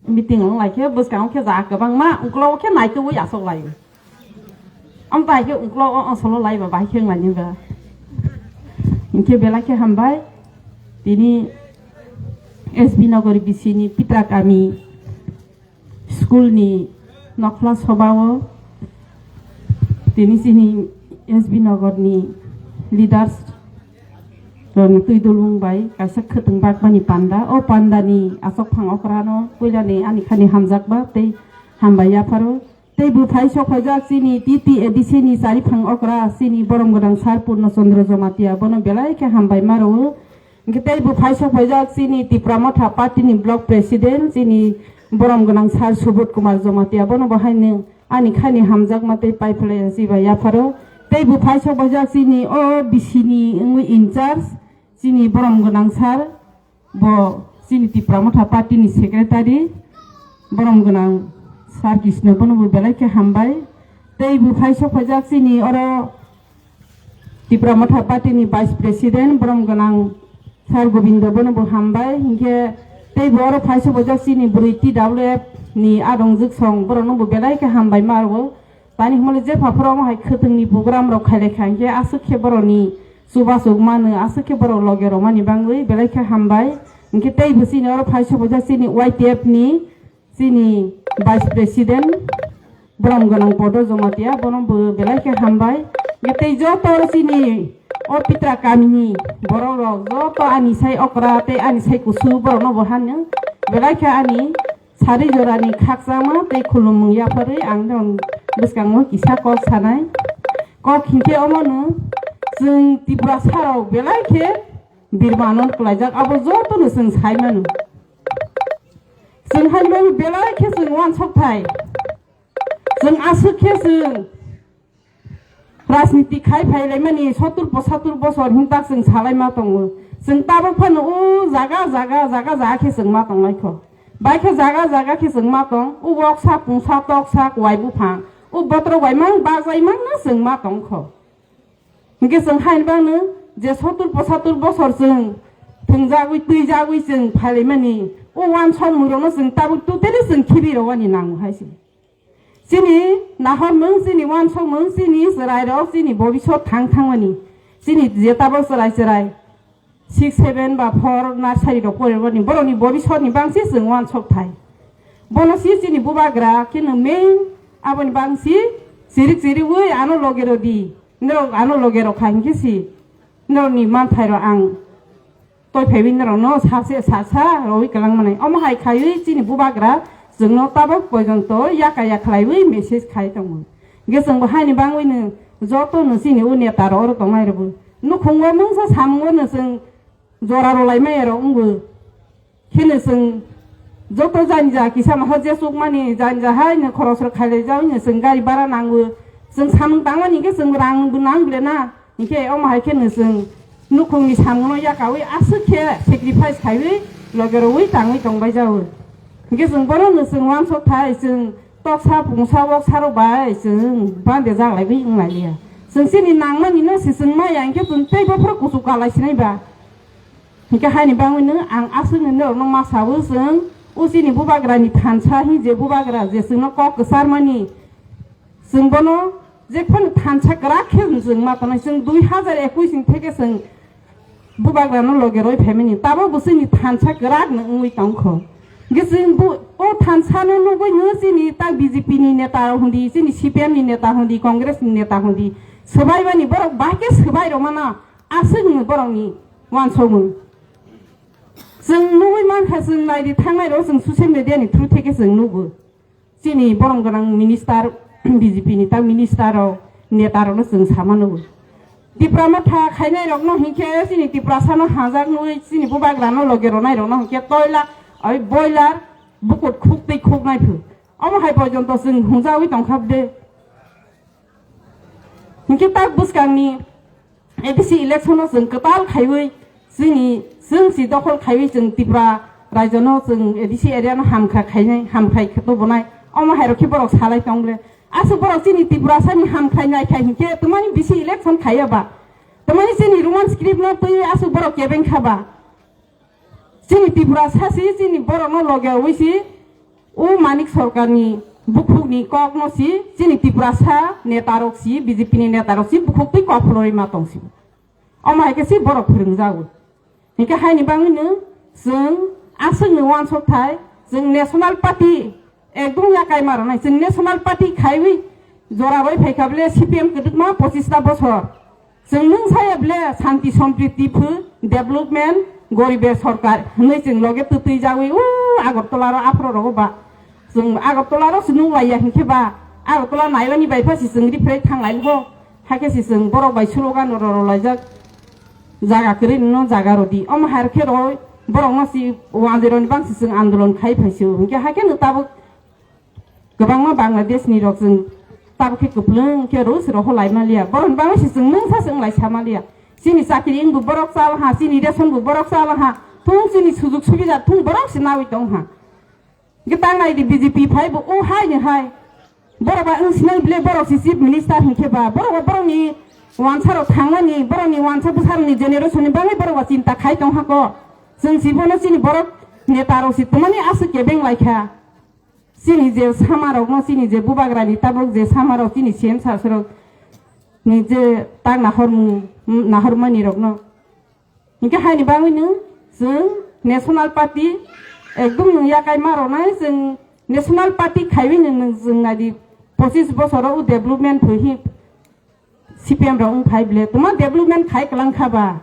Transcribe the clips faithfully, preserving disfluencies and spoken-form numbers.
Meeting wng lai khe bwskango khe ja kwbangma uklogo khe naitugwi aswk lai. Amtai khe uklogo o solo lai ba bai khe wng lai ba. Hinkhe belai khe hambai. Tini S B Nogor B C ni Pitra Kami school ni nokhla sobao tini chini S B Nogor ni leaders rokni twi dulung bai kaisa khwtwng bakmani panda. O panda ni aswk phang okra no puila ni ani khani hamjakba tei hambai yapharo. Tei bwphai sokphaijak chini T T A D C ni chari phang okra chini borom gwnang sir Purno Chandra Jamatia, bono belai khe hambai ma rwo. Hinkhe tei bwphai sokphaijak chini Tipra Motha party ni block president chini borom gwnang sir Subodh Kumar Jamatia, bono bo haino ani khani hamjakma tei paiphlai ya chibai yapharo. Tei bwphai sokphaijak chini o B C ni wngwi in charge chini borom gwnang sir, bo chini Tipra Motha party ni secretary, borom gwnang sir Krishna, bono bo belai khe hambai. Tei bwphai sokphaijak chini oro Tipra Motha party ni vice president, borom gwnang sir Gobindo, bono bo hambai. Hinkhe tei bo oro phai sokphaijak chini bwrwi T W F ni adong jwksong, borokno bo belai khe hambai ma rwo. Tani hwnmale je phaphar omo hai khwtwngni program rok khailai kha, hinkhe aswk khe borokni chubasuk mano, aswk khe borok loge romani bangwi belai khe hambai. Hinkhe tei bo chini oro phai sokphaijak chini Y T F ni chini vice president, borom gwnang Podo Jamatia, bono bo belai khe hambai. Hinkhe tei joto oro chini o Pitra kamini borok rok joto ani sai okra tei ani sai kusu borokno bo hano belai khe ani sari jorani khakchangma tei khulumung yapharwi ang norok bwskango kisa kok sanai. Kok hinkhe omono chwng Tiprasa rok belai khe birmano kwlaijak, abo jotono chwng sai mano. Chwng hai mani belai khe chwng uansuk thai. Chwng aswk khe chwng rajniti khai phailaimani sotur posatur bosor hintak chwng salaima tongo. Chwng tabuk phano o jaga, jaga, jaga, jaga khe chwng ma tonglaikho. Bai khe jaga, jaga khe chwng ma tong, o woksa, pungsa, toksa, kwai buphang, o botrok bai mang, bajai mangno chwng ma tongkho. Hinkhe chwng haini bagno je sotur posatur bosor chwng thwngjagwi, twijagwi chwng phailaimani, o uansukmung rokno chwng tabuk totally chwng khibi rwani nango hai se. Chini nahormung, chini uansukmung, chini chwrairok, chini bobisot thang thangmani, chini je tabok chwrai chwrai six, seven ba four nursery rok porimani, borokni bobisotni bangsi chwng uansuk thai. Bono si chini bubagra kheno main, aboni bangsi chirik chiriwi ano loge rodi, norok ano loge rok kha hinkhe si norokni manthairok ang toi phaiwi norokno sase sasa rowi kwlangmani. Omo hai khaiwi chini bubagra chwngno tabok poijonto yaka ya khlaiwi message khai tongo. Hinkhe chwngbo haini bangwino jotono chini o neta rok oro tongnai rokbo nukhungo mungsa samungo no chwng jora rwlaimaya rok wngbo. Kheno chwng joto jani ja kisa maha jesukmani jani ja haino khorosrok khailaijaoino chwng gari bara nango. Chwng samung tangmani hinkhe chwng rangbo nang ble na. Hinkhe omo hai kheno chwng nukhungni samungno yakawi aswk khe sacrifice khaiwi loge rwwi tangwi tongbai jao. Hinkhe chwng bono no chwng uansuk thai, chwng toksa pungsa woksa rok bai chwng bande jaglaiwi wnglailiya. Chwng chini nangmani no se chwng maya hinkhe chwng tei bophuru kuchuk kalai sinai ba. Hinkhe haini bangwino ang aswkni norokno ma sao, chwng o chini bubagrani thansa hin je bubagra je chwngno kok kwcharmani, chwng bono jephanu thansa kwrak khe chwng ma tongnai. Chwng dui hazar ekush ni theke chwng bubagrano loge roi phaimani, tabok bo chwngni thansa kwrak no wngwi tongkho. Hinkhe chwng bo o thansano nugwino chini tak B J P ni neta hundi, chini C P M ni neta hundi, Congress ni neta hundi swbaimani, borok bahai khe swbai rwmano. Aswkno borokni uansukmung. Chwng nugwi mankha, chwng naidi thangnairok chwng social media ni through theke chwng nugo. Chini borom gwnang minister, B J P ni tak minister rok, neta rokno chwng sama nugo. Tipra Motha khainairokno hinkhe chini Tiprasano hajak nugwi chini bubagrano loge rwnairokno hinkhe toila, oi boiler, bukut khuk tei khuk naiphu. Omo hai porjonto chwng hwnjawi tongkha de. Hinkhe tak bwskangni A D C election-o chwng kwtal khaiwi chini, chwng si dokhol khaiwi chwng Tripura rajyono chwng A D C area-no hamkha khainai, hamkhai khe tubunai. Omo hairok khe borok salai tong le. Aswk borok chini Tiprasani hamkhai nai khai hinkhe twmani bisi election khaiya ba? Twmani chini Roman script-no twiwi aswk borok kebeng kha ba? Chini Tiprasa si chini borokno loge rwui si O Manik Sarkarni bukhukni kokno si chini Tiprasa netarok si, B J P ni netarok si bukhuk twi kok phlorwi ma tong si. Omo hai khe si borok phwrwngjago. Hinkhe haini bagwino chwng aswkni uansuk thai, chwng National Party ekdum yakai ma rwnai, chwng National Party khaiwi jora rwi phaikha bole C P M kwdwkma pochista bosor. Chwng nwng saya bole santi sompriti phw development goribe sorkar hwnwi chwng loge twtwi jawi o Agartala ro aphro rogo ba. Chwng Agartala ro se nung laiya hinkhe ba Agartala nailani bai pha si chwng riphrei thang lai bo. Hakhe si chwng borok bai slogan ro rw laijak. Jaga kwrwi no jaga rw di. Omo hai khe rw borok no si wanjwi rw ni bang si chwng andolon khai phai si o. Hinkhe hakhe no tabuk kwbangma Bangladesh ni rok chwng tabuk khe kwplwng khe rus rw ho lai ma liya. Borok ni bang si chwng mungsa chwng lai sa ma liya. Chini chakri wng bo borok chal ha, chini ration bo borok chal ha. Thung chini sujuk subida thung borok si nawi tong ha. Gitang nai di B J P phai bo o hai ni hai. Borok ba wng sinai bile borok si chief minister hinkhe ba borok ba borok ni wansa rok thangmani, borok ni wansa bwsa rok ni generation ni bagwi borok ba chinta khai tong ha ko. Chwng si bono chini borok neta rok si tongmani aswk kebeng lai kha. Chini je sama rok no chini je bubagra ni tabuk je sama rok chini C M sir rok ni je tak nahor nahor mani rok no. Hinkhe haini bagwino chwng National Party ekdum nwng yakai ma rwnai, chwng National Party khaiwi nwng, nwng chwng nadi pochis bosoro o development thwi hi C P M rok wng phai bile tuma development khai kwlang kha ba.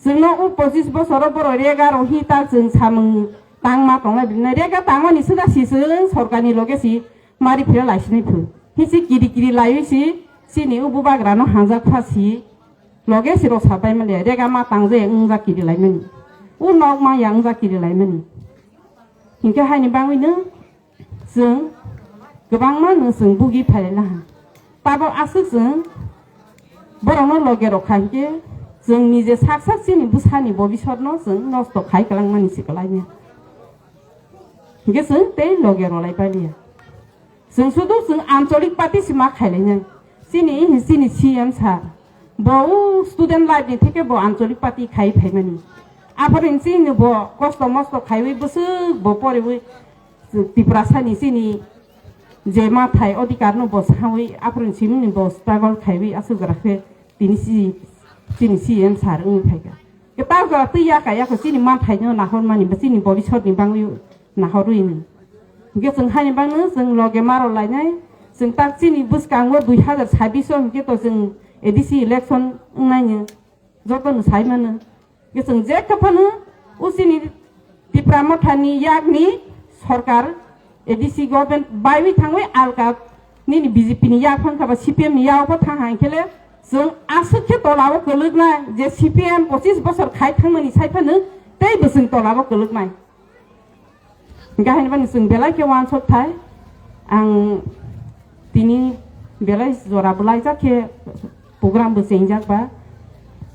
Chwngno o pochis bosoro borok rega rok hi ta chwng samung tangma tongnai bile rega tangmani swkha si chwng sorkarni loge si mari phira laisini phu. Hisi kiri kiri laiwi si chini o bubagrano hanjak pha si. Loge siro sapai mani, rega ma tangje wngja kiri laimani. U nok ma ya wngja kiri laimani. Hinkhe haini bagwino chwng kwbangma no chwng bugi phailai laha. Tabok aswk chwng borokno loge rokha hinkhe chwng nije sak sak chini bwsani bobisotno chwng nosto khai kwlangmani si kwlaimya. Hinkhe chwng tei loge rolai paliya. Chwng sudu chwng ancholik party si ma khailainai. Chini, chini C M sir. Bo o student life ni theke bo ancholik party khai phaimani. Aphore chini bo kosto mosto khaiwi bwswk bo poriwi Tiprasa ni chini je ma thai odhikar no bo sawi aphore chini bo struggle khaiwi aswk gra khe tini si, chini C M sir wngwi phaikha. Kwtal jora twi ya kaya kho chini manthai no nahor mani ba chini bobisot ni bangwi nahor wi ni. Hingke chwng haini bangno chwng loge maro lainai chwng tak chini bwskango dui hazar sabbish o hingke to chwng A D C election wngnai ni joto no sai mano. Hingke chwng je kha phano o chini Tipra Motha ni yak ni sorkar A D C government baiwi thangwi alka nini B J P ni yak phang kha ba C P M ni yak bo thang hai khe le chwng aswk khe tola o kwlwk nai je C P M pochis bosor khai thang mani sai phano tei bo chwng tola o kwlwk nai. Hingke haini bani chwng belai khe uansuk thai ang tini belai jora bo laijak khe program bo chengjak ba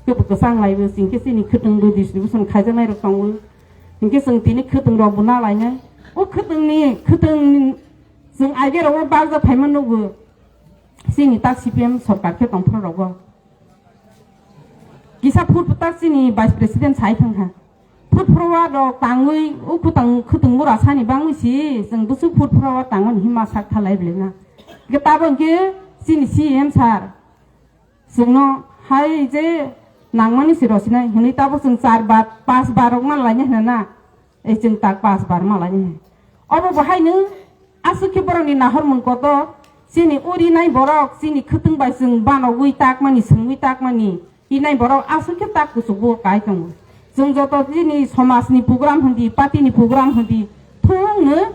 kebo kwchang lai bo chwng khe chini khwtwng bo distribution khaijaknai rok tongo. Hinkhe chwng tini khwtwng rok bo na lainai. O khwtwng ni, khwtwng chwng aige rok o bakjak phaima nugo. Chini tak C P M sorkar khe tongphuru rogo. Kisa phut phut tak chini vice president sai thang kha. Phut phuru wa rok tangwi o khwtwng, khwtwng mura sani bangwi si chwng bwswk phut phuru wa tangmani hima sak thalai bwlai na. Hinkhe tabo hinkhe chini C M sir. Chwngno hai je nangmani se rosinai hwnwi tabuk chwng char bar, panch bar rok man lainai hwnwi na? Ei chwng tak panch bar man lainai. Obo bo haino aswk khe borokni nahormung kotor, chini o rinai borok chini khwtwng bai chwng banogwi takmani, swngwi takmani, rinai borok aswk khe tak kuchukgo kai tongo. Chwng joto chini somajni program hwndi, party ni program hwndi, thungno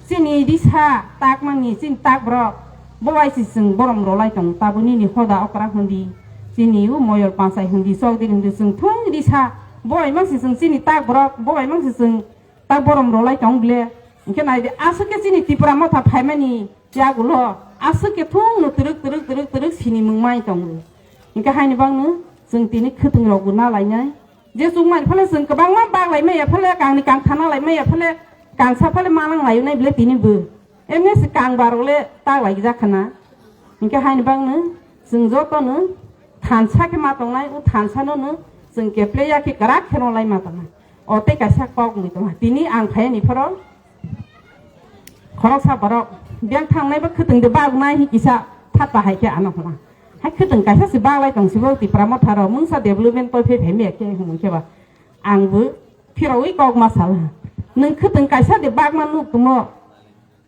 chini risa takmani, chini takborok bo bai se chwng borom rolai tongo. Tabuk nini hoda okra hwndi, chini o moyol panchai hwndi, chokdiri hwndi, chwng thung risa bo bai mang se chwng chini takborok bo bai mang se chwng tak borom rolai tong ble. Hinkhe nai di, aswk khe chini Tipra Motha phaimani yagulo aswk khe thungno twrwk, twrwk, twrwk, twrwk sinimung mai tongo. Hinkhe haini bangno chwng tini khwtwng rok bo na lainai. Je chukmani phale chwng kwbangma bak lai maya phale, kangni kang thana lai maya phale, kangsa phale manang lai nai ble tini bo. Emne se kang barok le tak lai jak khana. Hinkhe haini bangno chwng jotono thansa khe ma tongnai, o thansa no no chwng keple ya khe kwrak khe no lai ma tongnai. O tei kaisa kok wngwi tongha. Tini ang phai ni phoro Khoroksa borok biyang thangnai ba khwtwng de bagnai hi kisa thatta hai khe ano hwnna. Hai khwtwng kaisa se baglai tong sibo Tipra Motha rok mungsa development toi phai phai miya khe hwnwi khe ba. Ang bo phirogwi kok ma sala. Nwng khwtwng kaisa de bagma nuk tongmo.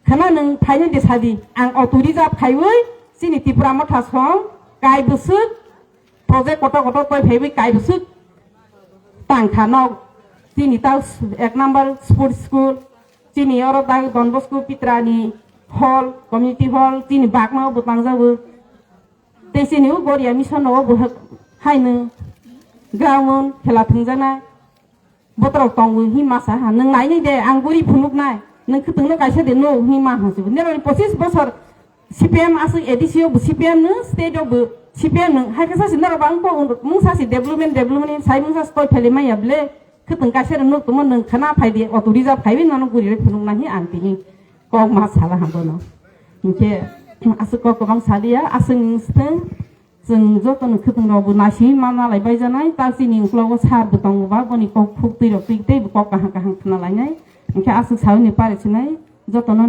Khana nwng phainai de sadi. Ang auto reserve khaiwi chini Tipra Motha song kai bwswk project kotor kotor toi phaiwi kai bwswk tang kha nok. Chini ta ek number sports school, chini oro ta Don Bosco Pitra ni hall, community hall, chini bagma bo tangjago. Tei chini o Goria mission o bo hak-, haino ground khela thwngjaknai. Botorok tongo hi masa ha, nwng nainai de, ang guri phunuknai, nwng khwtwngno kaisa de no hi ma hwnsi. Neroni pochis bosor C P M aswk A D C o bo C P M no, state o bo C P M no, hai khe sasi norok ang kok mungsa si development, development ni sai mungsa si toi phele maya ble, khwtwng kaisa rok nuk tongmo nwng khana phai di, auto reserve phaiwi nono guri rwi phunukna hi ang tini kok ma sala ha bono. Hinkhe aswk kok kwbang saliya, aswk nwng swtwng, chwng joto ni khwtwng rok bo naisingwi ma nalai bai janai, ta chini uklogo sar bo tongo ba, boni kok khuk twi rok twi tei bo kok kaham kaham khna lainai. Hinkhe aswk sawi ni pare sinai, joto no